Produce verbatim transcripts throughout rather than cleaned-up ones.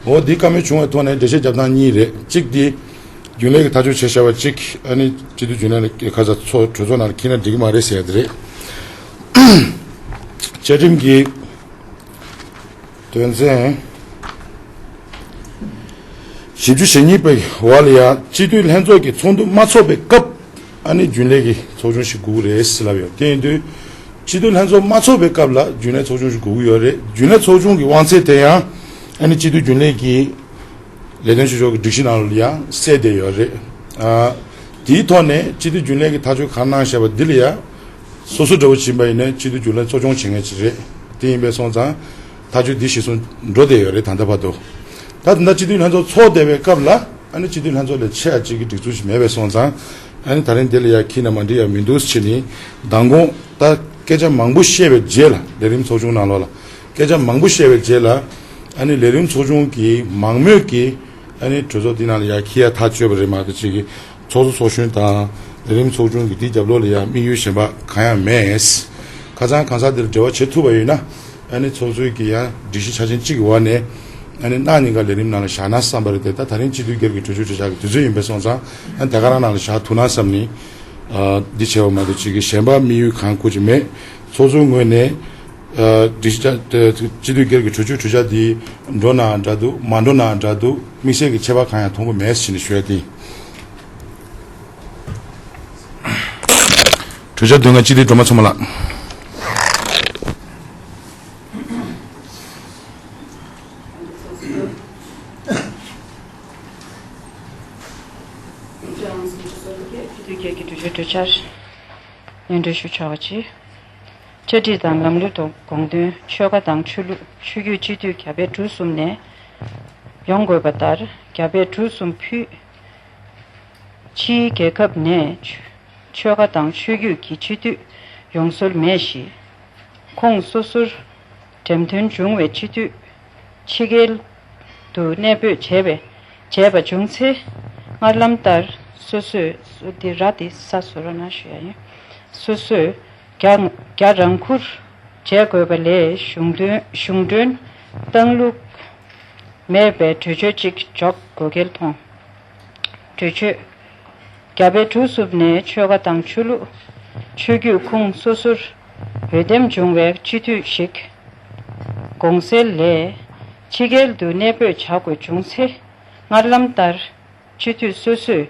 འོ་འདི་བཀའ་མོལ་བྱུང་བའི་ཐོག་ནས་འགྲེལ་བཤད་རྒྱབ་སྟངས་གཉིས་རེད། གཅིག་འདི་རྒྱུན་ལས་ཀྱི་ཐག་གཅོད་བྱས་བཞག་པ་གཅིག་ཨ་ནི་སྤྱི་འཐུས་རྒྱུན་ལས་ལ་ཁ་ས་ཚོགས་གྲོས་ཚོགས་ནང་ལ་འཁྱེར་ན་འགྲིག་གི་མ་རེད་ཟེར་ཡ་དེ་རེད། བཅའ་ཁྲིམས་ཀྱི་དོན་ཚན་བཞི་བཅུ་ཞེ་གཉིས་པའི་འོག་ལ་ཡང་སྤྱི་འཐུས་ལྷན་ཚོགས་ཀྱི་ཚོགས་འདུ་མ་ཚོགས་པའི་སྐབས་ཨ་ནི་རྒྱུན་ལས་ཀྱི་ཚོགས་ཆུང་ཞིག་དགོས་ཀྱི་རེད་ཟེར་ལབ་ཡོད། དེ་ཡིན་དུས་སྤྱི་འཐུས་ལྷན་ཚོགས་མ་ཚོགས་པའི་སྐབས་ལ་རྒྱུན་ལས་ཚོགས་ཆུང་ཞིག་དགོས་ཀྱི་ཡོད་རེད། རྒྱུན་ལས་ཚོགས་ཆུང་གི་དབང་ཚད་དེ་ཡང་ཨ་ནི་སྤྱི་འཐུས་རྒྱུན་ལས་ཀྱི་ལས་དོན་བྱེད་ཕྱོགས་ཀྱི་སྒྲིག་གཞི་ནང་ལ་ཡང་གསལ་བསྡད་ཡོད་རེད། ཨ། དེའི་ཐོག་ནས་སྤྱི་འཐུས་རྒྱུན་ལས་ཀྱི་ཐག་གཅོད་གང་གནང་བཞག་པ་འདི་ལ་ཡང་སོ་སོ་འདྲ་བོ་ཕྱིན་པ་ཡིན་ན་སྤྱི་འཐུས་རྒྱུན་ལས་གཙོ་སྐྱོང་བྱེད་མཁན་ཅིག་རེད། དེ་ཡིན་པས་སོང་ཙང་ཐག་གཅོད་འདི་གཞིར་བཟུང་འགྲོ་བསྡད་ཡོད་རེད་ད་ལྟ་བར་དུ། ད་ད་ལྟ་སྤྱི་འཐུས་ལྷན་ཚོགས་ཚོགས་བསྡད་པའི་སྐབས་ལ་ཨ་ནི་སྤྱི་འཐུས་ལྷན་ཚོགས་ལས་ཆེ་ཡ་གཅིག་གི་སྒྲིག་འཛུགས་ཤིག་མེད་པས་སོང་ཙང་ཨ་ནི་ད་རིང་འདི་ལ་ཡ་ཁྱི་ན་མ་འགྲིག་ཡ་མི་འདུག་ཟེར་ནས་མདང་དགོང་ད་སྐད་ཆ་མང་པོ་བཤད་པའི་རྗེས་ལ་ལས་རིམ་ཚོགས་ཆུང་ནང་ལོགས་ལ་སྐད་ཆ་མང་པོ་བཤད་པའི་རྗེས་ལ་ཨ་ནི་ལས་རིམ་ཚོགས་ཆུང་གི་མང་མོས་ཀྱིས་ཨ་ནི་གྲོས་ཚོགས་འདི་ནང་ལ་ཡ་ཁྱི་ཡ་ཐག་གཅོད་པ་རེད་མ་གཏོགས་ཅིག་གི་ཚོགས་གཙོ་ཚོགས་གཞོན་དང་ལས་རིམ་ཚོགས་ཆུང་གི་འདི་རྒྱབ་ལོགས་ལ་ཡ་དམིགས་ཡུལ་གཞན་པ་གང་ཡང་མེད། ཁ་སང་གང་ཟག་འདི་ལ་འབྲེལ་བ་བྱེད་ཐུབ་པ་ཡོད་ན་ཨ་ནི་ཚོགས་གཙོའི་གི་ཡ་སྒྲིག་གཞི་ཆ་ཆེན་གཅིག་གི་འོག་ནས་ཨ་ནི་གནངས་ཉིན་ཀ་ལས་རིམ་ནང་ལ་བཞག་ན་བསམ་པ་རེད་དེ། ད་ད་རིང་སྤྱི་འཐུས་སྒེར་གྱི་གྲོས་ཆོད་གྲོས་འཆར་གྱི་དུས་ཚོད་ཡིན་པས་སོང་ཙང་ཨ་ནི་དེ་ག་རང་ནང་ལ་བཞག་ཐུབ་ན་བསམ་ནས་ཨ་འདི་བྱས་པ་མ་གཏོགས་ཅིག་གི་གཞན་པ་དམིགས་ཡུལ་གང་དགོས་ཀྱི་མེད། ཚོགས་གཙོའི་ངོས་ནས་ཨ་སྒྲིག་གཞི་སྤྱི་འཐུས་སྒེར་གྱི་གྲོས་ཆོད་གྲོས་འཆར་འདི་འགྲོ་ན་འདྲ་འདུག་མ་འགྲོ་ན་འདྲ་འདུག་དམིགས་བསལ་གྱི་ཁྱད་པར་གང་ཡང་མཐོང་གི་མེད་ཟེར་ནས་ཞུ་ཡ་དེ་ཡིན། གྲོས་འཆར་དོན་ལྔ་སྤྱི་འཐུས་སྒྲོལ་མ་མཚོ་མོ་ལགས། སྤྱི་འཐུས་སྒེར་གྱི་གྲོས་ཆོད་གྲོས་འཆར་སྙན་སྒྲོན་ཞུ་ཆོག་པ་བྱས། བཅའ་སྒྲིག་དང་ལམ་ལུགས་དང་དགོངས་དོན། ཆོལ་ཁ་དང་ཆོས་ལུགས། ཆོས་བརྒྱུད། སྤྱི་འཐུས་རྒྱ་བལ་འབྲུག་གསུམ་ནས་ཡོང་དགོས་པ་ལྟར་རྒྱ་བལ་འབྲུག་གསུམ་ཕུད། ཕྱིའི་རྒྱལ་ཁབ་ནས་ཆོལ་ཁ་དང་ཆོས་བརྒྱུད་ཀྱི་སྤྱི་འཐུས་ཡོང་སྲོལ་མེད་ཞིང་། ཁོངས་སོ་སོར་འགྲེམས་སྟོན་བྱུང་བའི་སྤྱི་འཐུས་ཕྱི་རྒྱལ་དུ་གནས་སྤོས་བྱས་པའི་བྱས་པ་བྱུང་ཚེ། སྔར་ལམ་ལྟར་སོ་སོས་སོ་དེ་ར་དེ་ས་བཟོ་རོགས་གནང་ཞུ་ཡ་ཡིན། སོ་སོས་རྒྱ་རྒྱ་རང་འཁུར་བྱེད་དགོས་པ་ལས་གཞུང་དོན་གཞུང་མགྲོན་བཏང་ལུགས་མེད་པའི་གྲོས་ཆོད་ཅིག་འཇོག་དགོས་གལ་མཐོང་། གྲོས་ཆོད། རྒྱ་བལ་འབྲུག་གསུམ་ནས་ཆོལ་ཁ་དང་ཆོས་ལུགས། ཆོས་བརྒྱུད་ཁོངས་སོ་སོར་འོས་འདེམས་བྱུང་བའི་སྤྱི་འཐུས་ཤིག་གོང་གསལ་ལས་ཕྱི་རྒྱལ་དུ་གནས་སྤོས་བྱ་དགོས་བྱུང་ཚེ། སྔར་ལམ་ལྟར་སྤྱི་འཐུས་སོ་སོས་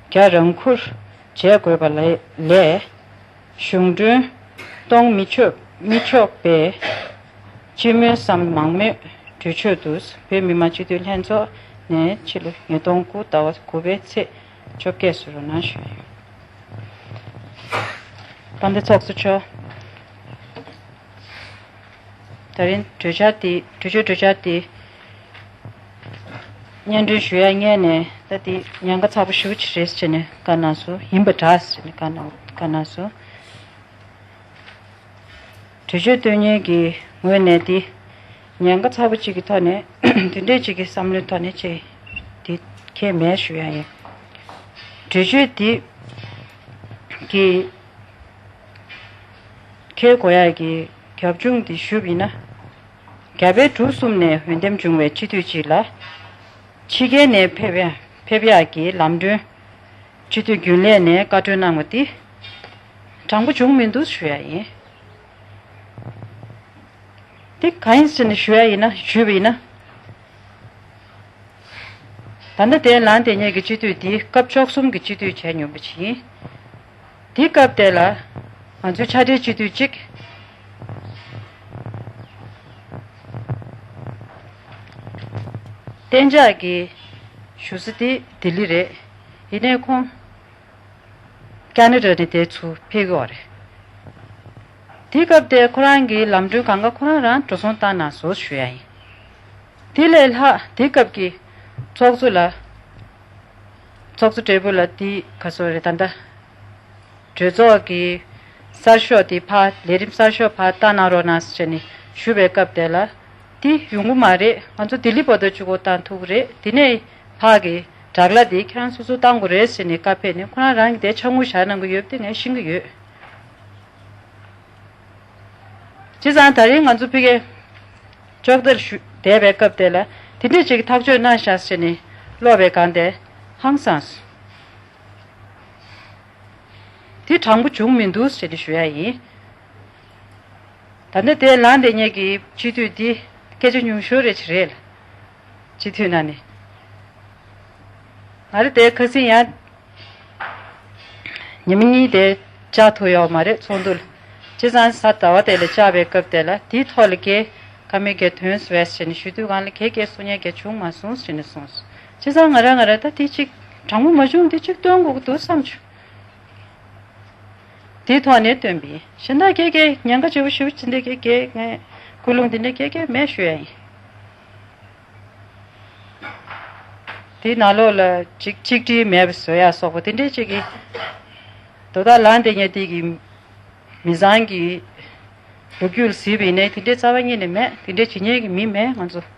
རྒྱ་རང་འཁུར་བྱེད་དགོས་པ་ལས་ལས་གཞུང་མགྲོན་གཏོང་མི་ཆོག་མི་ཆོག་པའི་སྤྱི་མོས་སམ་མང་མོས་གྲོས་ཆོད་དུ་བོད་མི་མང་སྤྱི་འཐུས་ལྷན་ཚོགས་ནས་ཕྱི་ལོ་ཉིས་སྟོང་དགུ་ཟླ་བ་དགུ་པའི་ཚེས་བཅོ་བརྒྱད་སུ་རུ་ནང་ཞུས་ཡོད། དཔལ་ལྡན་ཚོགས་གཙོ་མཆོག་ད་རིང་གྲོས་འཆར་དེ་གྲོས་ཆོད་གྲོས་འཆར་དེ་སྙན་སྒྲོན་ཞུ་ཡ་སྔོན་ནས་ད་དེ་ཉེན་ཁ་ཚ་པོ་ཞེ་པོ་ཅིག་རེད་ཟེར་ནས་བཀའ་གནང་སོང་། ཡིན་པ་འདྲ་ཟེར་ནས་བཀའ་གནང་བཀའ་གནང་སོང་། གྲོས་ཆོད་སྟོན་མཁན་གྱི་ངོས་ནས་དེ་ཉེན་ཁ་ཚ་པོ་ཅིག་གི་ཐོག་ནས་དེ་འདྲས་ཅིག་གི་བསམ་བློའི་ཐོག་ནས་ཅིག་དེ་ཁྱད་མེད་ཞུ་ཡ་ཡིན། གྲོས་ཆོད་དེ་གི་ཁྱེད་གོ་ཡ་གི་རྒྱབ་ལྗོངས་འདི་ཞུས་པ་ཡིན་ན། རྒྱ་བལ་འབྲུག་གསུམ་ནས་འོས་འདེམས་བྱུང་བའི་སྤྱི་འཐུས་གཅིག་ལ། ཕྱི་རྒྱལ་ནས་ཕེབས་ཡ་ཕེབས་ཡག་གི་ལམ་གྲོན་སྤྱི་འཐུས་རྒྱུན་ལས་ནས་བཀའ་འཁྲོལ་གནང་བ་འདི་དྲང་པོ་བྱུང་མི་འདུག་ཞུ་ཡ་ཡིན། འདི་གང་ཡིན་ཟེར་ནས་ཞུ་ཡ་ཡིན་ན་ཞུས་པ་ཡིན་ན། ད་ལྟ་དེ་ལངས་བསྡད་མཁན་གྱི་སྤྱི་འཐུས་འདི་སྐབས་བཅུ་གསུམ་གྱི་སྤྱི་འཐུས་བྱས་མྱོང་བ་ཞིག་ཡིན། དེ་སྐབས་དེ་ལ་ང་ཚོའི་ཕྱག་སྦྲེལ་སྤྱི་འཐུས་གཅིག་གཏན་འཇགས་ཀྱི་བཞུགས་ས་དེ་ལྡི་ལི་རེད། ཡིན་ནའི་ཁོང་ཀ་ན་ཌ་ནས་དེ་ཚུར་ཕེབས་ཀྱི་ཡོད་རེད། དེ་སྐབས་དེ་ཁོ་རང་གི་ལམ་གྲོན་སྒང་ག་ཁོ་རང་རང་འགྲོ་སོང་བཏང་གནང་སོང་ཞུ་ཡ་ཡིན། དེ་ལས་ལྷག་དེ་སྐབས་ཀྱི་ཚོགས་གཙོ་ལ་ཚོགས་གཙོ་སྦྲེལ་པོ་ལ་དེ་ག་སོ་རེད་ད་ལྟ་གྲོས་ཚོགས་ཀྱི་གསར་ཤོག་དེ་ཕར་ལས་རིམ་གསར་ཤོག་ཕར་བཏང་གནང་རོགས་གནང་ཟེར་ནས་ཞུས་པའི་སྐབས་དེ་ལ་དེ་ཡོང་གི་མ་རེད། ང་ཚོ་ལྡི་ལི་བར་དུ་གཅིག་པོ་བཏང་ཐུབ་ཀྱི་རེད། དེ་ནས་ཕར་གྱི་དྲག་ལྷ་དེ་ཁྱེད་རང་སོ་སོ་བཏང་དགོས་རེད་ཟེར་ནས་བཀའ་ཕེབས་ནས་ཁོ་རང་རང་གི་དེ་ཆ་ངུ་བཞག་གནང་གི་ཡོད་པ་དེ་ངས་ཤེས་ཀྱི་ཡོད། བྱས་ཙང་ད་རིང་ང་ཚོ་ཕ་གིར་ཅོག་ལྟར་ཞུ་བསྡད་པའི་སྐབས་དེ་ལ་ དེ་འདྲས་ཅིག་ཐག་གཅོད་གནང་ཤག་ཟེར་ནས་ཀློག་པའི་སྒང་དེ་ཧང་སངས་སོང་། དེ་དྲང་པོ་བྱུང་མི་འདུག་ཟེར་ནས་ཞུ་ཡ་ཡིན། ད་ནི་དེ་ལངས་བསྡད་མཁན་གྱི་སྤྱི་འཐུས་འདི་སྐད་ཆ་ཉུང་ཤོས་རེ་ཅིག་རེད་ལ། སྤྱི་འཐུས་ནང་ནས། ང་རེ་དེ་ཁ་སང་ཡང་ཉི་མ་གཉིས་དེ་བཅར་ཐུབ་ཡོད་མ་རེད་ཚོགས་འདུ་ལ། བྱས་ཙང་གཟའ་ཟླ་བ་དེ་ལ་བཅར་བའི་སྐབས་དེ་ལ་དེའི་ཐོག་ལ་སྐད་ཀ་མེད་སྐད་ཐོན་སོང་བས་ཟེར་ནས་ཞུ་དུས་སྒང་ལ་སྐད་སྐད་གསུང་ཡ་སྐད་བྱུང་མ་སོང་ཟེར་ནས་གསུངས་སོང་། བྱས་ཙང་ང་རང་ང་རང་ད་དེ་གཅིག་དྲང་པོ་མ་བྱུང་དེ་གཅིག་སྟོན་དགོས་ཀྱི་འདུག་བསམ་བྱུང་། དེའི་ཐོག་ནས་སྟོན་པ་ཡིན། གཞན་དག་སྐད་སྐད་ཉེན་ཁ་ཆེ་བོ་ཞེ་པོ་ཅིག་འདི་སྐད་སྐད་ངས་ཀུན་སློང་འདི་འདྲ་སྐད་སྐད་མེད་ཞུ་ཡ་ཡིན། དེའི་ནང་ལོགས་ལ་ཅིག་གཅིག་སྒྲིལ་མེད་པ་བཟོ་ཡ་སོགས་པ་དེ་འདྲའི་ཅིག་གི་དོ་བདག་ལངས་བསྡད་མཁན་དེ་གི་མི་ཚང་གི་ལོ་རྒྱུས་ལ་གཟིགས་པ་ཡིན་ནའི་དེ་འདྲའི་རྩ་བ་ཉིད་ནས་མེད། དེ་འདྲའི་བྱེད་མཁན་གི་མི་མེད་ང་ཚོ།